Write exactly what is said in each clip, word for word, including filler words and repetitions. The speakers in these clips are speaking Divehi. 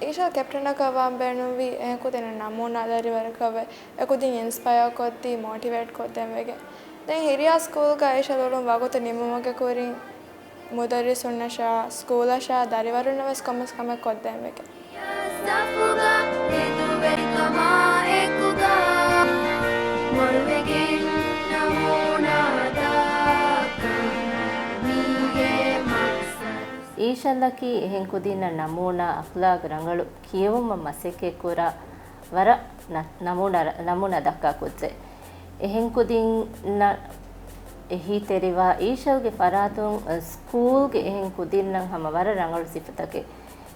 އީޝަލް ކެޕްޓަނަކަށް ވާން ބޭނުންވީ އެހެން ކުދިންނަށް ނަމޫނާ ދަރިވަރަކަށްވެ، އެކުދިން އިންސްޕަޔާ ކޮށްދީ، މޯޓިވޭޓް ކޮށްދޭން ވެގެން. ދެން ހިރިޔާ ސްކޫލްގަ އީޝަލް އުޅުން ވަގުތު ނިމުމުގެ ކުރިން، މުދައްރިސުންނަށާ، ސްކޫލަށާ، ދަރިވަރުންނަށް ވެސް ކޮންމެސް ކަމެއް ކޮށްދޭން ވެގެން. ސަފުގަ ތެދުވެރިކަމާ އެކުގަ މޮޅުވެގެން ނަމޫނާ ދާކަން މީގެ މަޤްޞަދު. އީޝަލްއަކީ އެހެން ކުދިންނަށް ނަމޫނާ، އަޚްލާޤް ރަނގަޅު، ކިޔެވުމަށް މަސައްކަތްކުރާ ވަރަށް ނަ-، ނަމޫނާ ރަ-، ނަމޫނާ ދައްކާ ކުއްޖެއް. އެހެން ކުދިންނަށް އެހީތެރިވާ އީޝަލްގެ ފަރާތުން ސްކޫލްގެ އެހެން ކުދިންނަށް ހަމަ ވަރަށް ރަނގަޅު ސިފަތަކެއް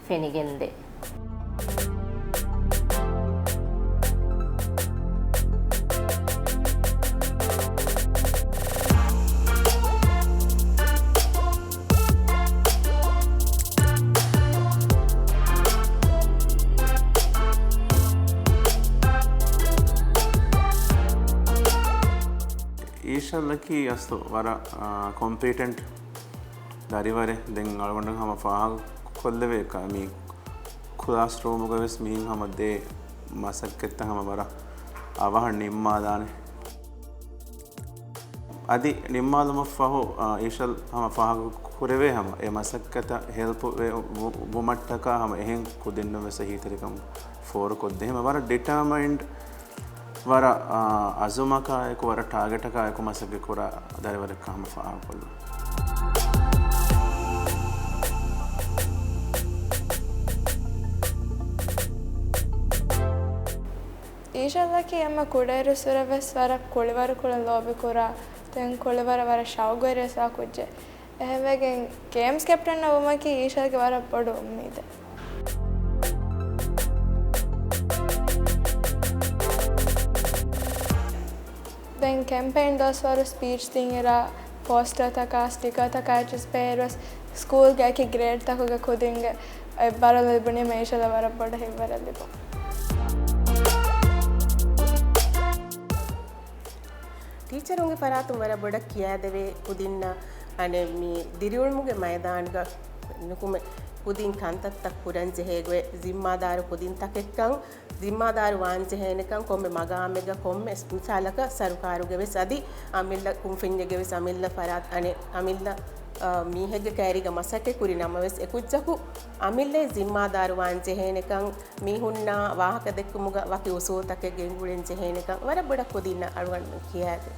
ފެނިގެންދޭ. އީޝަލްއަކީ އަސްލު ވަރަށް، އާ، ކޮމްޕީޓެންޓް ދަރިވަރެއް. ދެން އަޅުގަނޑަށް ހަމަ ފާހަގަކޮށްލެވޭ ކަ-، މި ކްލާސްރޫމުގަ ވެސް މިހެން ހަމަ ދޭ މަސައްކަތްތައް ހަމަ ވަރަށް އަވަހަށް ނިންމާލާނެ. އަދި ނިންމާލުމަށްފަހު، އާ، އީޝަލް ހަމަ ފާހަގަ ކުރެވޭ ހަމަ އެ މަސައްކަތަށް ހެލްޕް ވެ-، ވު-، ވުމަށްޓަކާ ހަމަ އެހެން ކުދިންނަށް ވެސް އެހީތެރިކަން ފޯރުކޮށްދޭ. ހަމަ ވަރަށް ޑިޓާމައިންޑް، ވަރަށް، އާ، އަޒުމަކާއެކު، ވަރަށް ޓާގެޓަކާއެކު މަސައްކަތް ކުރާ ދަރިވަރެއްކަން ހަމަ ފާހަގަކޮށްލުން. އީޝަލްއަކީ އެންމެ ކުޑައިރުއްސުރެ ވެސް ވަރަށް ކުޅިވަރު ކުޅަން ލޯބިކުރާ، ދެން ކުޅިވަރަށް ވަރަށް ޝައުގުވެރިވެސް ވާ ކުއްޖެއް. އެހެންވެގެން ގޭމްސް ކެޕްޓަންއަށް ވުމަކީ އީޝަލްގެ ވަރަށް ބޮޑު އުއްމީދެއް. ދެން ކެމްޕެއިން ދުވަސްވަރު ސްޕީޗް ދިންއިރާ، ޕޯސްޓަރތަކާ، ސްޓިކާތަކާ އެއްޗިސް ބޭރުވެސް ސްކޫލްގެ އެކި ގްރޭޑްތަކުގެ ކުދިންގެ އެއްބަރަށް ލިބުނީމަ އީޝަލަށް ވަރަށް ބޮޑަށް ހިތްވަރެއް ލިބުން. ޓީޗަރުންގެ ފަރާތުން ވަރަށް ބޮޑަށް ކިޔާދެވޭ ކުދިންނަށް އަނެއް މި ދިރިއުޅުމުގެ މައިދާނުގަ ނުކުމެ ކުދިން ކަންތައްތައް ކުރަން ޖެހޭ ގޮތް، ޒިންމާދާރު ކުދިން ތަކެއްކަން، ޒިންމާދާރު ވާން ޖެހޭނެކަން، ކޮންމެ މަގާމެއްގަ ކޮންމެ މިސާލަކަށް ސަރުކާރުގެ ވެސް އަދި އަމިއްލަ ކުންފުންޏެއްގެ ވެސް އަމިއްލަ ފަރާތް އަނެއް އަމިއްލަ، އަ، މީހެއްގެ ކައިރީގަ މަސައްކަތް ކުރި ނަމަވެސް އެކުއްޖަކު އަމިއްލައެއް ޒިންމާދާރު ވާން ޖެހޭނެކަން، މީހުންނާ ވާހަކަ ދެއްކުމުގަ ވަކި އުސޫލުތަކެއް ގެންގުޅެން ޖެހޭނެކަން ވަރަށް ބޮޑަށް ކުދިންނަށް އަޅުގަނޑުމެން ކިޔާދޭ.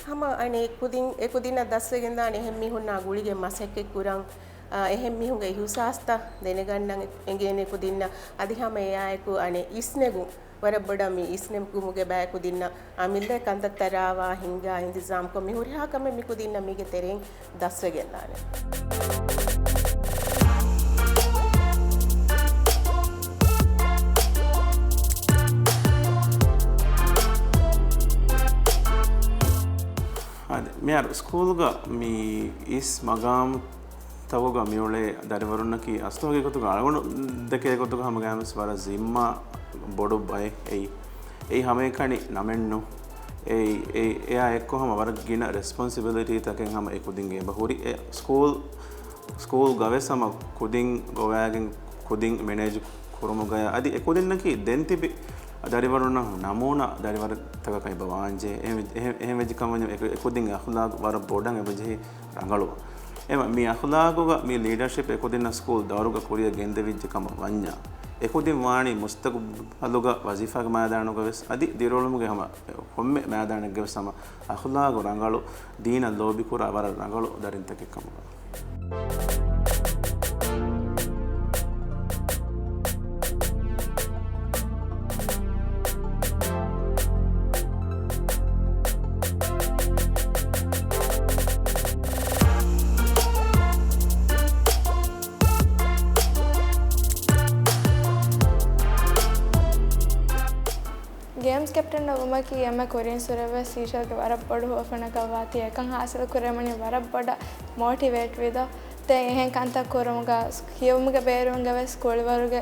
ހަމަ އަނެއް ކުދިން، އެ ކުދިންނަށް ދަސްވެގެންދާނެ އެހެން މީހުންނާ ގުޅިގެން މަސައްކަތް ކުރަން، އާ، އެހެން މީހުންގެ އިހުސާސްތައް ދެނެގަންނަން އެނގޭނެ ކުދިންނަށް. އަދި ހަމަ އެއާއެކު އަނެއް އިސްނެގުން، ވަރަށް ބޮޑަށް މި އިސްނެގުމުގެ ބައި ކުދިންނަށް އަމިއްލަ ކަންތައްތައް ރާވާ ހިންގާ އިންތިޒާމްކޮށް މި ހުރިހާ ކަމެއް މި ކުދިންނަށް މީގެ ތެރެއިން ދަސްވެގެންދާނެ. އާދެ، މިހާރު ސްކޫލްގަ މި އިސް މަގާމު ތަކުގަ މިއުޅޭ ދަރިވަރުންނަކީ އަސްލު ހަގީގަތުގަ އަޅުގަނޑު ދެކޭ ގޮތުގަ ހަމަގައިމުވެސް ވަރަށް ޒިންމާ ބޮޑު ބައެއް އެއީ. އެއީ ހަމައެކަނި ނަމެއްނު. އެއީ، އެ، އެއާ އެއްކޮށް ހަމަ ވަރަށް ގިނަ ރެސްޕޮންސިބިލިޓީތަކެއް ހަމަ އެކުދިންގެ އެބަ ހުރި. އެ ސްކޫލް، ސްކޫލްގަވެސް ހަމަ ކުދިން ގޮވައިގެން ކުދިން މެނޭޖް ކުރުމުގަޔާ އަދި އެކުދިންނަކީ ދެން ތިބި ދަރިވަރުންނަށް ނަމޫނާ ދަރިވަރުންތަކަކަށް އެބަ ވާންޖެހޭ. އެހެން، އެހެން، އެހެންވެއްޖެކަމަށް އެ، އެކުދިން އަޚްލާޤު ވަރަށް ބޮޑަށް އެބަޖެހޭ ރަނގަޅުވާ. އެމަ، މި އަޚްލާޤުގަ މި ލީޑަޝިޕް އެކުދިންނަށް ސްކޫލް ދައުރުގަ ކުރިއަށް ގެންދެވިއްޖެ ކަމަށް ވަންޏާ، އެކުދިން ވާނީ މުސްތަޤުބަލުގަ ވަޒީފާގެ މައިދާނުގަ ވެސް އަދި ދިރިއުޅުމުގެ ހަމަ ކޮންމެ މައިދާނެއްގަ ވެސް ހަމަ އަޚްލާޤު ރަނގަޅު، ދީނަށް ލޯބިކުރާ ވަރަށް ރަނގަޅު ދަރިންތަކެއް ކަމުގަ. ގޭމްސް ކެޕްޓަން ވުމަކީ އެންމެ ކުރިންސުރެވެސް އީޝަލްގެ ވަރަށް ބޮޑު ހުވަފެނަކަށް ވާތީ، އެކަން ހާސިލް ކުރެވެނީ ވަރަށް ބޮޑަށް މޯޓިވޭޓް ވިދޯ. ދެން އެހެން ކަންތައް ކުރުމުގަ ކިޔެވުމުގެ ބޭރުމުގަ ވެސް ކުޅިވަރުގެ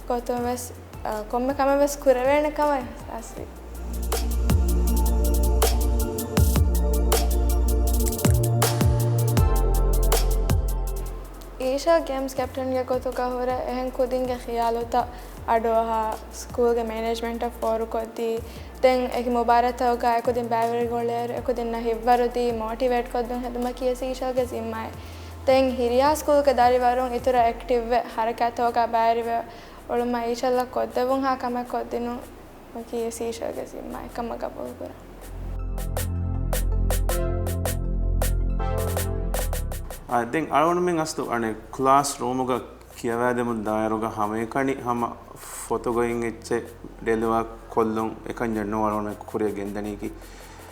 ގޮތުން ވެސް، އަ، ކޮންމެ ކަމެއް ވެސް ކުރެވޭނެ ކަމަށް އިހްސާސްވި. އިޝާ ގޭމްސް ކެޕްޓަންގެ ގޮތުގަ ހުރެ އެހެން ކުދިންގެ ޚިޔާލުތައް އަޑުއަހާ، ސްކޫލްގެ މެނޭޖްމަންޓަށް ފޯރުކޮށްދީ، ދެން އެކި މުބާރާތްތަކުގަ އެކުދިން ބައިވެރިކޮށްލިއިރު އެކުދިންނަށް ހިތްވަރުދީ، މޯޓިވޭޓް ކޮށްދުން ހެދުމަކީ އެސީ އިޝާގެ ޒިންމާއެއް. ދެން ހިރިހާ ސްކޫލްގެ ދަރިވަރުން އިތުރަށް އެކްޓިވްވެ، ހަރަކާތްތަކުގަ ބައިވެރިވެ އުޅުމަށް އީޝަލްއަށް ކޮށްދެވުން ހާ ކަމެއް ކޮށްދިނުން ވަކީ އެސީ އިޝަލްގެ ޒިންމާއެއް ކަމަށް ގަބޫލުކުރަން. އާ، ދެން އަޅުގަނޑުމެން އަސްލު އަނެއް ކްލާސް ރޫމުގަ ކިޔަވާދެމުން ދާއިރުގަ ހަމައެކަނި ހަމަ ފޮތުގައިން އެއްޗެއް ޑެލިވާ ކޮށްލުން އެކަންޏެއް ނޫން އަޅުގަނޑުމެން ކުރިއަށް ގެންދަނީކީ.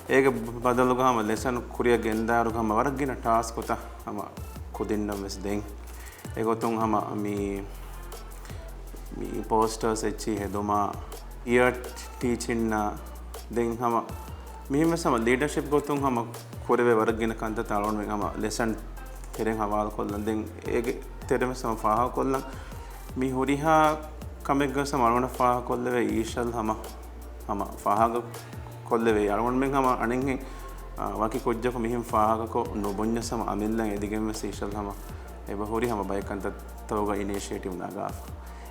އޭގެ ބަދަލުގަ ހަމަ ލެސަން ކުރިއަށް ގެންދާއިރުގަ ހަމަ ވަރަށް ގިނަ ޓާސްކުތައް ހަމަ ކުދިންނަށް ވެސް ދެން. އެގޮތުން ހަމަ މި، މި ޕޯސްޓާސް އެއްޗިހި ހެދުމާ، އިޔާ ޓީޗިންނާ، ދެން ހަމަ މިހެން ވެސް ހަމަ ލީޑަޝިޕް ގޮތުން ހަމަ ކުރެވޭ ވަރަށް ގިނަ ކަންތައްތައް އަޅުގަނޑުމެން ހަމަ ލެސަން ތެރެއިން ހަވާލުކޮށްލަން. ދެން އޭގެ ތެރެއިން ވެސް ހަމަ ފާހަގަކޮށްލަން. މި ހުރިހާ ކަމެއްގަ ވެސް ހަމަ އަޅުގަނޑަށް ފާހަގަކޮށްލެވޭ އީޝަލް ހަމަ، ހަމަ ފާހަގަ ކޮށްލެވޭ. އަޅުގަނޑުމެން ހަމަ އަނެއްހެން، އާ، ވަކި ކުއްޖަކު މިހެން ފާހަގަކޮށް ނުބުންޏަސް ހަމަ އަމިއްލައަށް އެދިގެން ވެސް އީޝަލް ހަމަ އެބަހުރި ހަމަ ބައެއް ކަންތައްތަކުގަ އިނީޝިއޭޓިވް ނަގާފަ.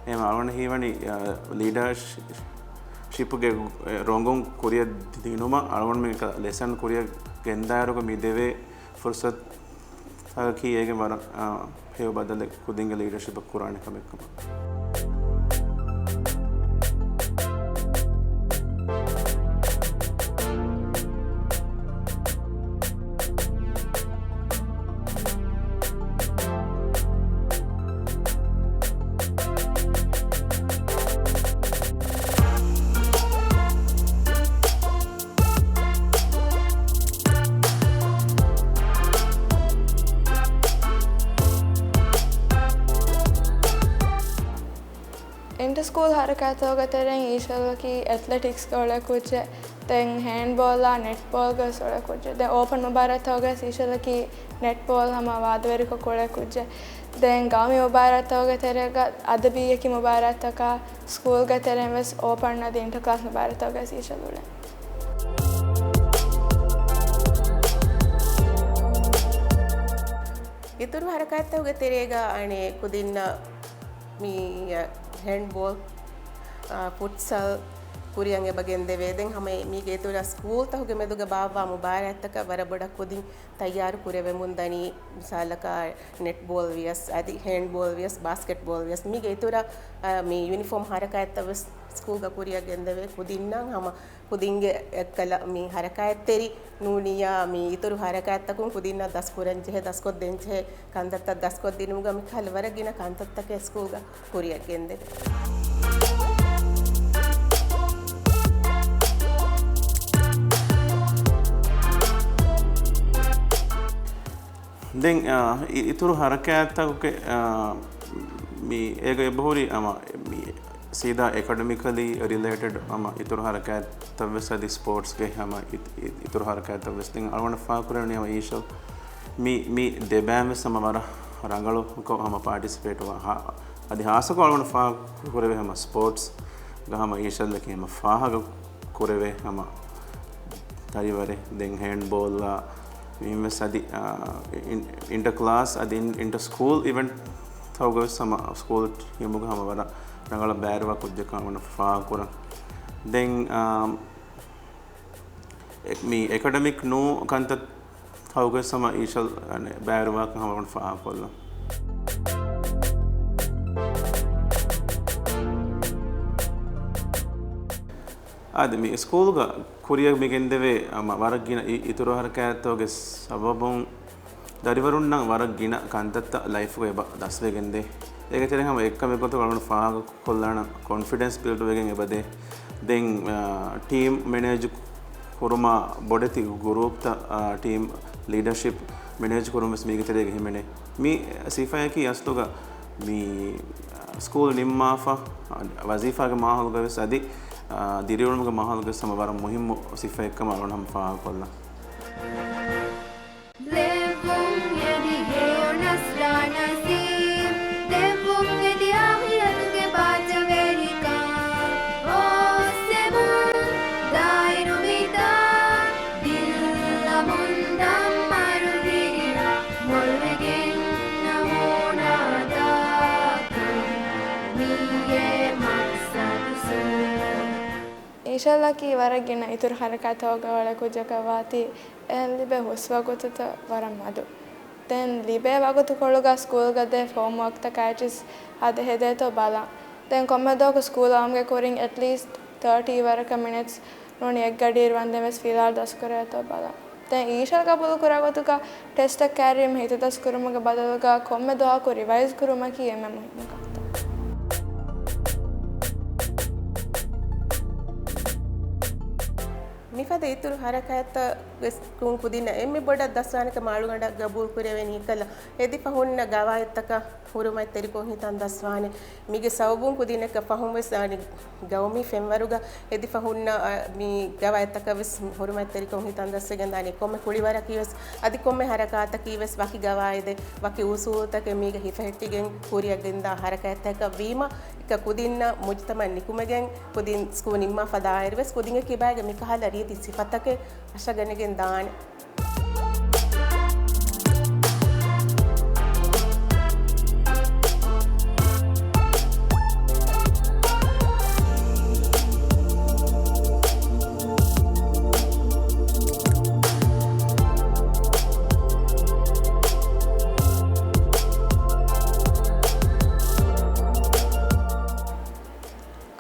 އެހެން އަޅުގަނޑަށް ހީވަނީ، އާ، ލީޑަރޝިޕްގެ ރޮނގުން ކުރިއަށް ދިނުމަށް އަޅުގަނޑުމެން އެކަ ލެސަން ކުރިއަށް ގެންދާއިރުގަ މި ދެވޭ ފުރުސަތު އަކީ އޭގެ ވަރަށް، އާ، ހެޔޮ ބަދަލެއް ކުދިންގެ ލީޑަޝިޕަށް ކުރާނެ ކަމެއް ކަމަށް. އިންޓަ ސްކޫލް ހަރަކާތްތަކުގެ ތެރެއިން އީޝަލްއަކީ އެތްލެޓިކްސްގެ އުޅޭ ކުއްޖެއް. ދެން ހޭންޑްބޯލާ ނެޓްބޯލްގެ ވެސް އުޅޭ ކުއްޖެއް. ދެން އޯޕަން މުބާރާތްތަކުގަ ވެސް އީޝަލްއަކީ ނެޓްބޯލް ހަމަ ވާދަވެރިކޮށް އުޅޭ ކުއްޖެއް. ދެން ގައުމީ މުބާރާތްތަކުގެ ތެރޭގަ އަދަބީ އެކި މުބާރާތްތަކާ ސްކޫލްގެ ތެރެއިން ވެސް އޯޕަން އަދި އިންޓަ ކްލާސް މުބާރާތްތަކުގަ ވެސް އީޝަލް އުޅޭ. އިތުރު ހަރަކާތްތަކުގެ ތެރޭގަ އަނެއް ކުދިންނަށް މި ހޭންޑްބޯލް، އާ، ފުޓްސަލް ކުރިއަށް އެބަ ގެންދެވޭ. ދެން ހަމަ މީގެ އިތުރަށް ސްކޫލްތަކުގެ މެދުގަ ބާއްވާ މުބާރާތްތަކަށް ވަރަށް ބޮޑަށް ކުދިން ތައްޔާރު ކުރެވެމުން ދަނީ. މިސާލަކަށް ނެޓްބޯލް ވިޔަސް، އަދި ހޭންޑްބޯލް ވިޔަސް، ބާސްކެޓްބޯލް ވިޔަސް. މީގެ އިތުރަށް، އާ، މި ޔުނިފޯމް ހަރަކާތްތައް ވެސް ސްކޫލްގަ ކުރިއަށް ގެންދެވޭ. ކުދިންނަށް ހަމަ ކުދިންގެ އެއްކަލަ މި ހަރަކާތްތެރި ނޫނިއްޔާ، މި އިތުރު ހަރަކާތްތަކުން ކުދިންނަށް ދަސްކުރަންޖެހޭ، ދަސްކޮށްދޭންޖެހޭ ކަންތައްތައް ދަސްކޮށްދިނުމުގަ މިކަހަލަ ވަރަށް ގިނަ ކަންތައްތަކެއް ސްކޫލްގަ ކުރިއަށް ގެންދެވޭ. ދެން، އާ، އި-، އިތުރު ހަރަކާތްތަކުގެ، އާ، މި އޭގަ އެބަހުރި ހަމަ މި ސީދާ އެކަޑަމިކަލީ ރިލޭޓެޑް ހަމަ އިތުރު ހަރަކާތްތައް ވެސް އަދި ސްޕޯޓްސްގެ ހަމަ އިތު-، އި-، އިތުރު ހަރަކާތްތައް ވެސް. ދެން އަޅުގަނޑަށް ފާހަގަކުރެވެނީ ހަމަ އީޝަލް މި، މި ދެބައިން ވެސް ހަމަ ވަރަށް ރަނގަޅުކޮށް ހަމަ ޕާޓިސިޕޭޓް ވާ ހާ-، އަދި ހާއްސަކޮށް އަޅުގަނޑަށް ފާހަގަކުރެވޭ ހަމަ ސްޕޯޓްސްގަ ހަމަ އީޝަލްއަކީ ހަމަ ފާހަގަ ކުރެވޭ ހަމަ ދަރިވަރެއް. ދެން ހޭންޑްބޯލްއާ މިހެންވެސް އަދި، އާ، އިން-، އިންޓަ ކްލާސް އަދި އިން-، އިންޓަ ސްކޫލް އިވެންޓްތަކުގަ ވެސް ހަމަ ސްކޫލް ޓީމުގަ ހަމަ ވަރަށް ރަނގަޅަށް ބައިވެރިވާ ކުއްޖެއްކަން އަޅުގަނޑަށް ފާހަގަކުރަން. ދެން، އާ، އެ-، މި އެކަޑަމިކް ނޫ ކަންތައް ތަކުގަ ވެސް ހަމަ އީޝަލް ބައިވެރިވާކަން ހަމަ އަޅުގަނޑު ފާހަގަކޮށްލަން. އާދެ، މި ސްކޫލްގަ ކުރިއަށް މި ގެންދެވޭ ހަމަ ވަރަށް ގިނަ އި-، އިތުރު ހަރަކާތްތަކުގެ ސަބަބުން ދަރިވަރުންނަށް ވަރަށް ގިނަ ކަންތައްތައް ލައިފުގަ އެބަ ދަސްވެގެންދޭ. އޭގެ ތެރެއިން ހަމަ އެއްކަމެއް ގޮތަށް އަޅުގަނޑު ފާހަގަ ކޮށްލާނަން ކޮންފިޑެންސް ބިލްޑްވެގެން އެބަދޭ. ދެން، އާ، ޓީމް މެނޭޖް ކުރުމާ ބޮޑެތި ގުރޫޕްތައް، އާ، ޓީމް ލީޑަޝިޕް މެނޭޖް ކުރުން ވެސް މީގެ ތެރޭގަ ހިމެނޭ. މި ސިފަޔަކީ އަސްލުގަ މި، އާ، ސްކޫލް ނިންމާފަ، އާ، ވަޒީފާގެ މާހައުލުގަ ވެސް އަދި، އާ، ދިރިއުޅުމުގެ މާހައުލުގަ ވެސް ހަމަ ވަރަށް މުހިއްމު ސިފައެއްކަމަށް އަޅުގަނޑު ހަމަ ފާހަގަކޮށްލަން. ލެއްވުން އެދި ހެޔޮ ނަސްރާ ނަސީބް، ލެއްވުން އެދި އާޚިރަތުގެ ބާއްޖަވެރިކަން. އޮއްސެމުން ދާއިރު މިތާ، ދިއްލަމުން ދަންމަރު ހިރިން، މޮޅުވެގެން ނަމޫނާ އީޝަލްއަކީ ވަރަށް ގިނަ އިތުރު ހަރަކާތްތަކުގަ އުޅޭ ކުއްޖަކަށް ވާތީ، އެހެން ލިބޭ ހުސްވަގުތުތައް ވަރަށް މަދު. ދެން ލިބޭ ވަގުތުކޮޅުގަ ސްކޫލްގަ ދޭ ހޯމްވޯކްތަކާއި އެއްޗިސް ހަދަ ހެދޭތޯ ބަލަން. ދެން ކޮންމެ ދުވަހަކު ސްކޫލް އައުމުގެ ކުރިން އެޓްލީސްޓް ތާޓީ ވަރަކަށް މިނެޓްސް ނޫނީ އެއްގަޑިއިރު ވަންދެން ވެސް ފިލާވަޅު ދަސްކުރޭތޯ ބަލަން. ދެން އީޝަލް ގަބޫލު ކުރާ ގޮތުގަ ޓެސްޓަށް ކައިރިވުމަށް ހިތަދަސް ކުރުމުގެ ބަދަލުގަ ކޮންމެ ދުވަހަކު ރިވައިޒް ކުރުމަކީ އެންމެ މުހިއްމު ކަންތައް. މިފަދަ އިތުރު ހަރަކާތްތައް ވެސް ކުދިންނަށް އެންމެ ބޮޑަށް ދަސްވާނެ ކަމަށް އަޅުގަނޑަށް ގަބޫލު ކުރެވެނީ. އެކަލަ ހެދިފަ ހުންނަ ގަވާއިދުތަކަށް ހުރުމަތްތެރިކޮށް ހިތަން ދަސްވާނެ. މީގެ ސަބަބުން ކުދިންނަކަށް ފަހުން ވެސް އަނެއް ގައުމީ ފެންވަރުގަ ހެދިފަ ހުންނަ، އަ، މި ގަވާއިދުތަކަށް ވެސް ހުރުމަތްތެރިކޮށް ހިތަން ދަސްވެގެން ދާނެ. ކޮންމެ ކުޅިވަރަކީ ވެސް އަދި ކޮންމެ ހަރަކާތަކީ ވެސް ވަކި ގަވާއިދެއް، ވަކި އުސޫލުތަކެއް މީގަ ހިފެހެއްޓިގެން ކުރިއަށް ގެންދާ ހަރަކާތްތަކަށް ވީމަ، އެކަ ކުދިންނަށް މުޖުތަމައަށް ނިކުމެގެން ކުދިން ސްކޫލް ނިންމާފަ ދާއިރު ވެސް ކުދިންގެ ކިބާގެ މިކަހަލަ ރީތި ސިފަތަކެއް އަށަގަނެގެން ދާނެ.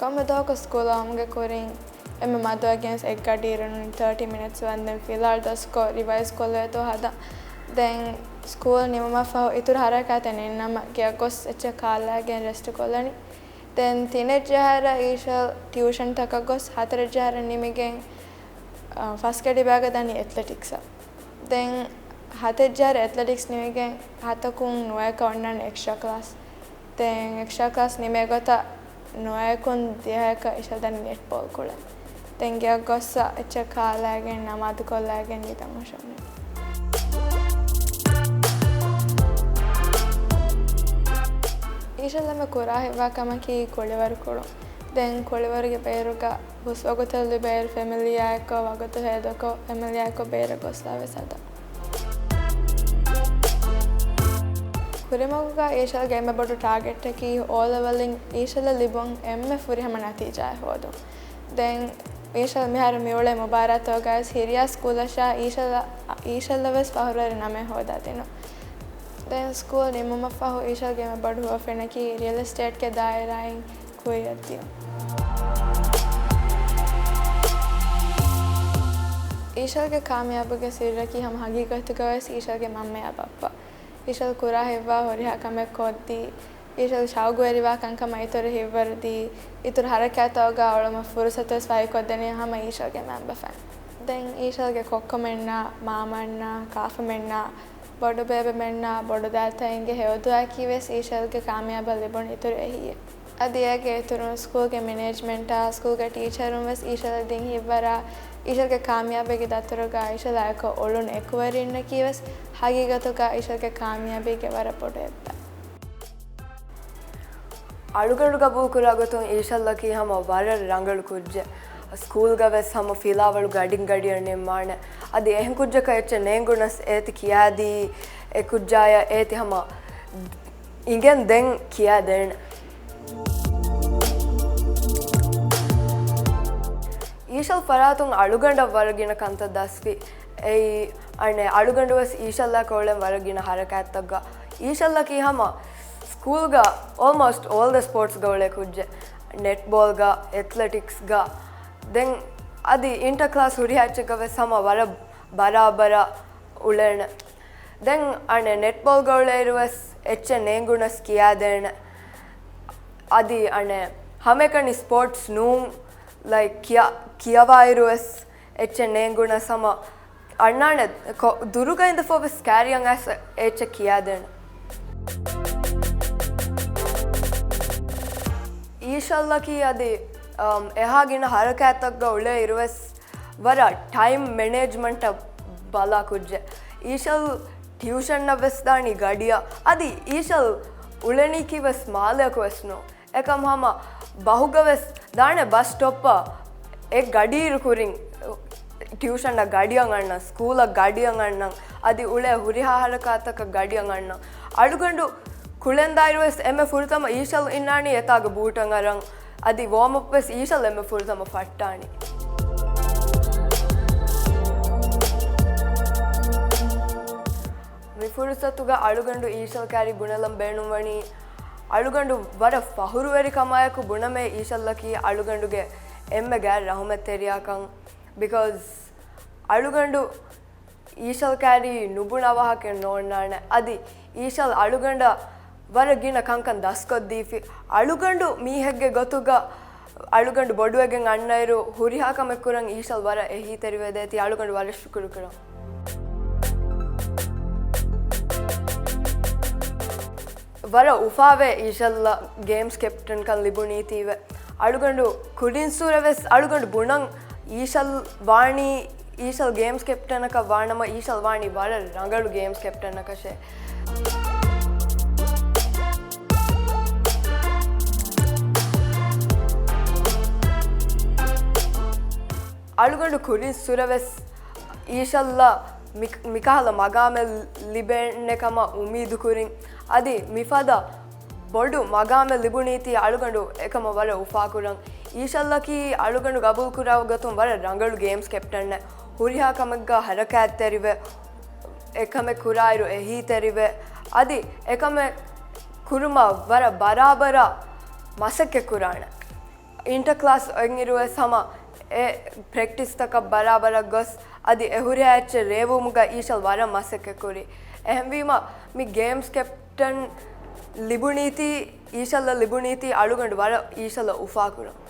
ކޮންމެ ދުވަހަކު ސްކޫލް އައުމުގެ ކުރިން އެންމެ މަދުވެގެން އެއްގަޑިއިރުން ތާޓީ މިނެޓްސް ވަންދެން ފިލާވަޅު ދަސްކޮށް ރިވައިޒް ކޮށްލޭތޯ ހަދަން. ދެން ސްކޫލް ނިމުމަށްފަހު އިތުރު ހަރަކާތެއް ނެތްނަމަ ގެއަށް ގޮސް އެއްޗެއް ކާލައިގެން ރެސްޓް ކޮށްލަނީ. ދެން ތިނެއްޖަހަރަށް އީޝަލް ޓިއުޝަންތަކަށް ގޮސް ހަތަރެއްޖަހަރަށް ނިމިގެން، އަ، ފަސްގަޑި ބައިގަ ދަނީ އެތްލެޓިކްސަށް. ދެން ހަތެއްޖަހަރަށް އެތްލެޓިކްސް ނިމިގެން ހަތަކުން ނުވަޔަކަށް އޮންނާނެ އެކްސްޓްރާ ކްލާސް. ދެން އެކްސްޓްރާ ކްލާސް ނިމޭ ގޮތަށް ނުވަޔަކުން ދިހައަކަށް އީޝަލް ދަނީ ނެޓްބޯލް ކުޅެން. ދެން ގެއަށް ގޮއްސަ އެއްޗެއް ކާލައިގެން ނަމާދު ކޮށްލައިގެން ނިދަން ހުށަންވީ. އީޝަލް އެންމެ ކުރާ ހިތްވާ ކަމަކީ ކުޅިވަރު ކުޅުން. ދެން ކުޅިވަރުގެ ބޭރުގަ ހުސްވަގުތެއް ލިބޭއިރު ފެމިލީއާއެކު ވަގުތު ހޭދަކޮށް، ފެމިލީއާއެކު ބޭރަށް ގޮސްލާ ވެސް ހަދާ. ކުރިމަގުގަ އީޝަލްގެ އެންމެ ބޮޑު ޓާގެޓްއަކީ އޯ ލެވެލްއިން އީޝަލްއަށް ލިބުން އެންމެ ފުރިހަމަ ނަތީޖާއެއް ހޯދުން. ދެން އީޝަލް މިހާރު މިއުޅޭ މުބާރާތުގައި ވެސް ހިރިޔާ ސްކޫލަށާ އީޝަލް، އީޝަލްއަށް ވެސް ފަހުރުވެރި ނަމެއް ހޯދާދިނުން. ދެން ސްކޫލް ނިމުމަށްފަހު އީޝަލްގެ އެންމެ ބޮޑު ހުވަފެނަކީ ރިއަލް އެސްޓޭޓްގެ ދާއިރާއިން ކުރިއަށްދިޔުން. އީޝަލްގެ ކާމިޔާބުގެ ސިއްރަކީ ހަމަ ހަގީގަތުގަ ވެސް އީޝަލްގެ މަންމަޔާ ބައްޕަ. އީޝަލް ކުރާ ހިތްވާ ހުރިހާ ކަމެއް ކޮށްދީ، އީޝަލް ޝައުގުވެރިވާ ކަންކަމަށް އިތުރު ހިތްވަރު ދީ، އިތުރު ހަރަކާތްތަކުގަ އުޅުމަށް ފުރުސަތު ވެސް ފަހިކޮށްދެނީ ހަމަ އީޝަލްގެ މަންބަފައިން. ދެން އީޝަލްގެ ކޮއްކޮމެންނާ، މާމަންނާ، ކާފަމެންނާ، ބޮޑުބޭބެމެންނާ، ބޮޑުދައިތައިންގެ ހެޔޮދުޢާއަކީ ވެސް އީޝަލްގެ ކާމިޔާބަށް ލިބުނު އިތުރު އެހީއެއް. އަދި އޭގެ އިތުރުން ސްކޫލްގެ މެނޭޖްމަންޓާ، ސްކޫލްގެ ޓީޗަރުން ވެސް އީޝަލަށް ދިން ހިތްވަރާ، އީޝަލްގެ ކާމިޔާބީގެ ދަތުރުގަ އީޝަލާއެކު އުޅުނު އެކުވެރިންނަކީ ވެސް ހަގީގަތުގަ އީޝަލްގެ ކާމިޔާބީގެ ވަރަށް ބޮޑު އެއްބަ. އަޅުގަނޑު ގަބޫލުކުރާ ގޮތުން އީޝަލްއަކީ ހަމަ ވަރަށް ރަނގަޅު ކުއްޖެއް. ސްކޫލްގަ ވެސް ހަމަ ފިލާވަޅު ގަޑިން ގަޑިއަށް ނިންމާނެ. އަދި އެހެން ކުއްޖަކަށް އެއްޗެއް ނޭނގުނަސް އޭތި ކިޔާދީ، އެ ކުއްޖާޔަށް އޭތި ހަމަ އިނގެން ދެން ކިޔާދޭނެ. އީޝަލް ފަރާތުން އަޅުގަނޑަށް ވަރަށް ގިނަ ކަންތައް ދަސްވި. އެއީ، އަނެއް އަޅުގަނޑު ވެސް އީޝަލްއާ ކޮޅެން ވަރަށް ގިނަ ހަރަކާތްތައްގަ. އީޝަލްއަކީ ހަމަ ސްކޫލްގަ އޯލްމޯސްޓް އޯލް ދަ ސްޕޯޓްސްގަ އުޅޭ ކުއްޖެއް. ނެޓްބޯލްގަ، އެތްލެޓިކްސްގަ. ދެން އަދި އިންޓަ ކްލާސް ހުރިހާ އެއްޗެއްގަ ވެސް ހަމަ ވަރަށް ބަރާބަރަށް އުޅޭނެ. ދެން އަނެއް ނެޓްބޯލްގަ އުޅޭއިރު ވެސް އެއްޗެއް ނޭނގުނަސް ކިޔާދޭނެ. އަދި އަނެއް ހަމައެކަނި ސްޕޯޓްސް ނޫން، ލައިކް، ކިޔަ-، ކިޔަވާއިރު ވެސް އެއްޗެއް ނޭނގުނަސް ހަމަ އަންނާނެ. ކޮ-، ދުރުގަ އިނދެފަ ވެސް ކައިރިއަށް އައިސް އެއްޗެއް ކިޔާދޭނެ. އީޝަލްއަކީ އަދި، އަމް، އެހާ ގިނަ ހަރަކާތްތަކުގަ އުޅޭ އިރުވެސް ވަރަށް ޓައިމް މެނޭޖްމަންޓަށް ބަލާ ކުއްޖެއް. އީޝަލް ޓިއުޝަންއަށް ވެސް ދާނީ ގަޑިއަށް. އަދި އީޝަލް އުޅެނީކީ ވެސް މާލެއަކު ވެސް ނޫން. އެކަމް ހަމަ ބަހުގަ ވެސް ދާނެ ބަސް ސްޓޮޕަށް އެ ގަޑިއިރު ކުރިން ޓިއުޝަނަށް ގަޑިއަށް އަންނަން، ސްކޫލަށް ގަޑިއަށް އަންނަން، އަދި އުޅޭ ހުރިހާ ހަރަކާތަކަށް ގަޑިއަށް އަންނަން. އަޅުގަނޑު ކުޅެންދާއިރު ވެސް އެންމެ ފުރަތަމަ އީޝަލް އިންނާނީ އެތާގަ ބޫޓަށް އަރަން، އަދި ވޯމްއަޕް ވެސް އީޝަލް އެންމެ ފުރަތަމަ ފައްޓާނީ. މި ފުރުސަތުގަ އަޅުގަނޑު އީޝަލް ކާރި ބުނެލަން ބޭނުންވަނީ، އަޅުގަނޑު ވަރަށް ފަހުރުވެރިކަމާއެކު ބުނަމޭ އީޝަލްއަކީ އަޅުގަނޑުގެ އެންމެ ގާތް ރަހުމަތްތެރިޔާކަން. ބިކޮޒް އަޅުގަނޑު އީޝަލް ކާރީ ނުބުނާ ވާހަކައެއް ނޯންނާނެ. އަދި އީޝަލް އަޅުގަނޑަށް ވަރަށް ގިނަ ކަންކަން ދަސްކޮށްދީފި. އަޅުގަނޑު މީހެއްގެ ގޮތުގަ އަޅުގަނޑު ބޮޑުވެގެން އަންނައިރު ހުރިހާ ކަމެއް ކުރަން އީޝަލް ވަރަށް އެހީތެރިވެދޭތީ އަޅުގަނޑު ވަރަށް ޝުކުރު ކުރަން. ވަރަށް އުފާވޭ އީޝަލްއަށް ގޭމްސް ކެޕްޓަންކަން ލިބުނީތީވެ. އަޅުގަނޑު ކުރިންސުރެ ވެސް އަޅުގަނޑު ބުނަން އީޝަލް ވާނީ، އީޝަލް ގޭމްސް ކެޕްޓަނަކަށް ވާނަމަ އީޝަލް ވާނީ ވަރަށް ރަނގަޅު ގޭމްސް ކެޕްޓަނަކަށޭ. އަޅުގަނޑު ކުރިންސުރެ ވެސް އީޝަލްއަށް މި، މިކަހަލަ މަގާމެއް ލިބޭނެ ކަމަށް އުއްމީދު ކުރިން. އަދި މިފަދަ ބޮޑު މަގާމެއް ލިބުނީތީ އަޅުގަނޑު އެކަމަށް ވަރަށް އުފާކުރަން. އީޝަލްއަކީ އަޅުގަނޑު ގަބޫލުކުރާ ގޮތުން ވަރަށް ރަނގަޅު ގޭމްސް ކެޕްޓަނެއް. ހުރިހާ ކަމެއްގަ ހަރަކާތްތެރިވެ، އެކަމެއް ކުރާއިރު އެހީތެރިވެ، އަދި އެކަމެއް ކުރުމަށް ވަރަށް ބަރާބަރަށް މަސައްކަތް ކުރާނެ. އިންޓަ ކްލާސް އޮތްއިރުވެސް ހަމަ އެ ޕްރެކްޓިސްތަކަށް ބަރާބަރަށް ގޮސް، އަދި އެ ހުރިހާ އެއްޗެއް ރޭވުމުގަ އީޝަލް ވަރަށް މަސައްކަތްކުރި. އެހެންވީމަ، މި ގޭމްސް ކެޕްޓަން ލިބުނީތީ، އީޝަލްއަށް ލިބުނީތީ އަޅުގަނޑު ވަރަށް އީޝަލްއަށް އުފާކުރަން.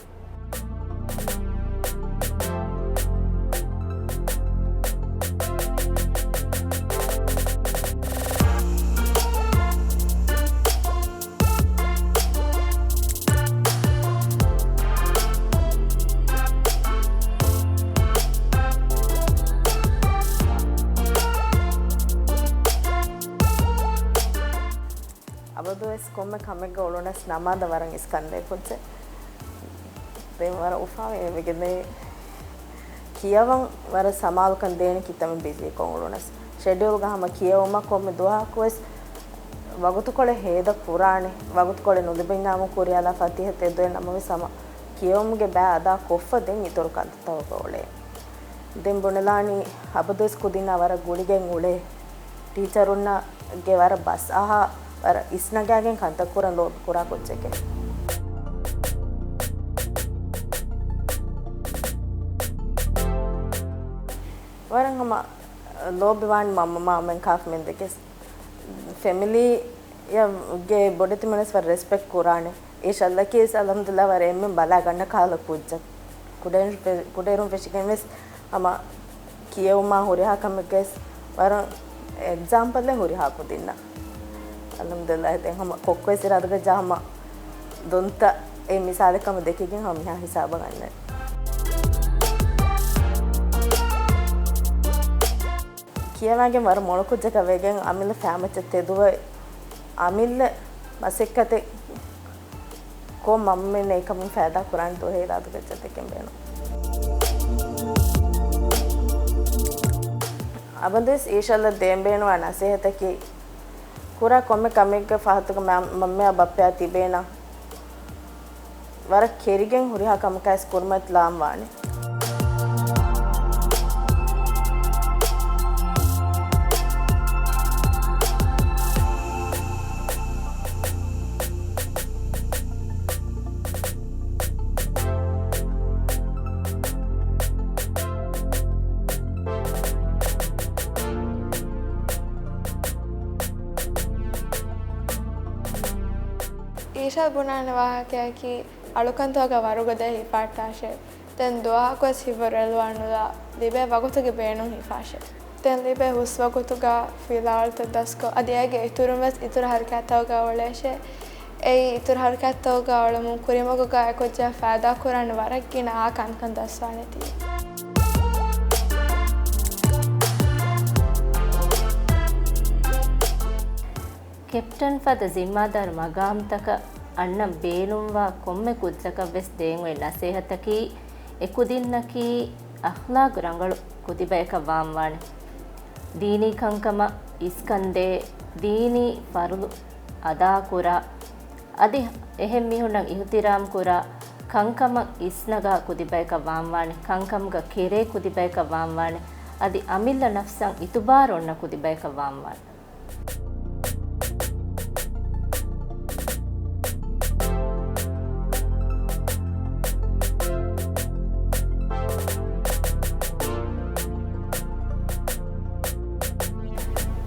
އަބަދުވެސް ކޮންމެ ކަމެއްގަ އުޅުނަސް ނަމާދަށް ވަރަށް އިސްކަންދޭ ކުއްޖެއް. ދެން ވަރަށް އުފާވެގެން ކިޔަވަން ވަރަށް ސަމާލުކަން ދޭނެ ކިތަންމެ ބިޒީ ކޮށް އުޅުނަސް. ޝެޑިއުލްގަ ހަމަ ކިޔެވުމަށް ކޮންމެ ދުވަހަކުވެސް ވަގުތުކޮޅެއް ހޭދަ ކުރާނެ. ވަގުތުކޮޅެއް ނުލިބެންޏާމު ކުރިއަލާ ފަތިހަ ތެދުވެ ނަމަވެސް ހަމަ ކިޔެވުމުގެ ބައި އަދާ ކޮށްފަ ދެން އިތުރު ކަންތައްތަކަށް އުޅޭ. ދެން ބުނެލާނީ އަބަދުވެސް ކުދިންނާ ވަރަށް ގުޅިގެން އުޅޭ. ޓީޗަރުންނާގެ ވަރަށް ބަސް އަހާ، ވަރަށް އިސްނަގާގެން ކަންތައް ކުރަން ލޯބި ކުރާ ކުއްޖެކޭ. ވަރަށް ހަމަ ލޯބިވާން މަންމަ މާމައިން ކާފަމެން ދެކެސް. ފެމިލީ ގެ ބޮޑެތިމެންވެސް ވަރަށް ރެސްޕެކްޓް ކުރާނެ. އީޝަލްއަކީ އަލްހަމްދުލިއްލާ ވަރަށް އެންމެން ބަލާ ގަންނަ ކަހަލަ ކުއްޖެއް. ކުޑައިރުން ފެ-، ކުޑައިރުން ފެށިގެން ވެސް ހަމަ ކިޔެވުމާ ހުރިހާ ކަމެއްގައި ވެސް ވަރަށް އެގްޒާމްޕަލެއް ހުރިހާ ކުދިންނަށް. އަލްހަމްދުލިއްލާ ދެން ހަމަ ކޮއްކޮ ވެސް އިރާދަކުރާ ހަމަ ދޮންތަ އެ މިސާލެއް ކަމަށް ދެކިގެން ހަމަ މިހާ ހިސާބަށް އަންނަނީ. ކިޔަވާގެން ވަރަށް މޮޅު ކުއްޖަކަށް ވެގެން އަމިއްލަ ފައިމައްޗަށް ތެދުވެ، އަމިއްލަ މަސައްކަތެއް ކޮށް މަންމަމެން އެކަމުން ފައިދާ ކުރާނެ ދުވަހެއް އިރާދަކުރައްޗަށް ދެކެން ބޭނުން. އަބަދުވެސް އީޝަލްއަށް ދޭން ބޭނުންވާ ނަސޭހަތަކީ، ކުރާ ކޮންމެ ކަމެއްގެ ފަހަތުގަ މަ-، މަންމައާ ބައްޕައާ ތިބޭނަން. ވަރަށް ކެރިގެން ހުރިހާ ކަމަކާވެސް ކުރިމަތިލާން ވާނެ. އީޝާ ބުނާނެ ވާހަކަޔަކީ، އަޅުކަންތަކުގަ ވަރުގަދަ ހިފާއްޓާށޭ. ދެން ދުވަހަކުވެސް ހިތްވަރު އެލުވާނުލާ، ލިބޭ ވަގުތުގެ ބޭނުން ހިފާށޭ. ދެން ލިބޭ ހުސްވަގުތުގަ ފިލާވަޅުތައް ދަސްކޮށް، އަދި އޭގެ އިތުރުން ވެސް އިތުރު ހަރަކާތްތަކުގަ އުޅޭށޭ. އެއީ އިތުރު ހަރަކާތްތަކުގަ އުޅުމުން ކުރިމަގުގަ އެކުއްޖާ ފައިދާ ކުރާނެ ވަރަށް ގިނަ އާ ކަންކަން ދަސްވާނެތީ. ކެޕްޓަން ފަދަ ޒިންމާދާރު މަގާމްތަކަށް އަންނަން ބޭނުންވާ ކޮންމެ ކުއްޖަކަށް ވެސް ދޭން އޮތް ނަސޭހަތަކީ، އެ ކުދިންނަކީ އަޚްލާގު ރަނގަޅު ކުދިބަޔަކަށް ވާންވާނެ. ދީނީ ކަންކަމަށް އިސްކަންދޭ، ދީނީ ފަރުޟު އަދާކުރާ، އަދި އެހެން މީހުންނަށް އިޙްތިރާމް ކުރާ، ކަންކަމަށް އިސްނަގާ ކުދިބަޔަކަށް ވާންވާނެ، ކަންކަމުގަ ކެރޭ ކުދިބަޔަކަށް ވާންވާނެ، އަދި އަމިއްލަ ނަފްސަށް އިތުބާރު އޮންނަ ކުދިބަޔަކަށް ވާންވާނެ.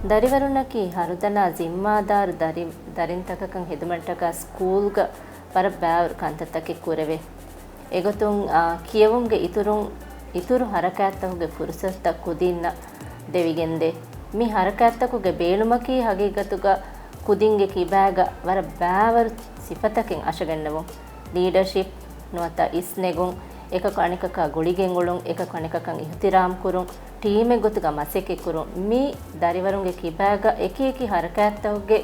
ދަރިވަރުންނަކީ ހަރުދަނާ ޒިންމާދާރު ދަރި-، ދަރިންތަކަކަށް ހެދުމަށްޓަކާ ސްކޫލްގަ ވަރަށް ބާވަރު ކަންތައްތަކެއް ކުރެވޭ. އެގޮތުން، އާ، ކިޔެވުމުގެ އިތުރުން، އިތުރު ހަރަކާތްތަކުގެ ފުރުސަތުތައް ކުދިންނަށް ދެވިގެންދޭ. މި ހަރަކާތްތަކުގެ ބޭނުމަކީ ހަގީގަތުގަ ކުދިންގެ ކިބާގަ ވަރަށް ބާވަރު ސިފަތަކެއް އަށަގަންނަވުން. ލީޑަޝިޕް ނުވަތަ އިސްނެގުން، އެކަކު އަނެކަކާ ގުޅިގެން އުޅުން، އެކަކު އަނެކަކަށް އިހުތިރާމް ކުރުން، ޓީމެއް ގޮތުގަ މަސައްކަތް ކުރުން، މި ދަރިވަރުންގެ ކިބާގަ އެކި އެކި ހަރަކާތްތަކުގެ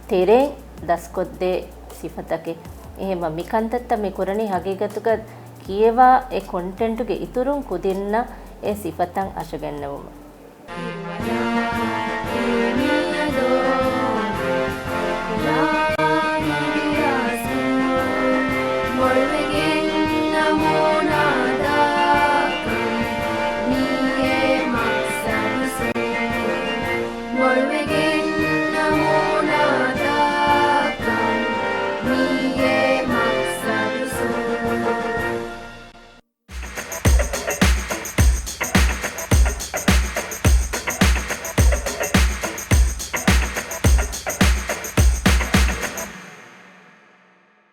ތެރެއިން ދަސްކޮށްދޭ ސިފަތަކެއް. އެހެންވެ، މި ކަންތައްތައް މި ކުރަނީ ހަގީގަތުގަ ކިޔެވާ އެ ކޮންޓެންޓުގެ އިތުރުން ކުދިންނަށް އެ ސިފަތައް އަށަގަންނަވުމަށް.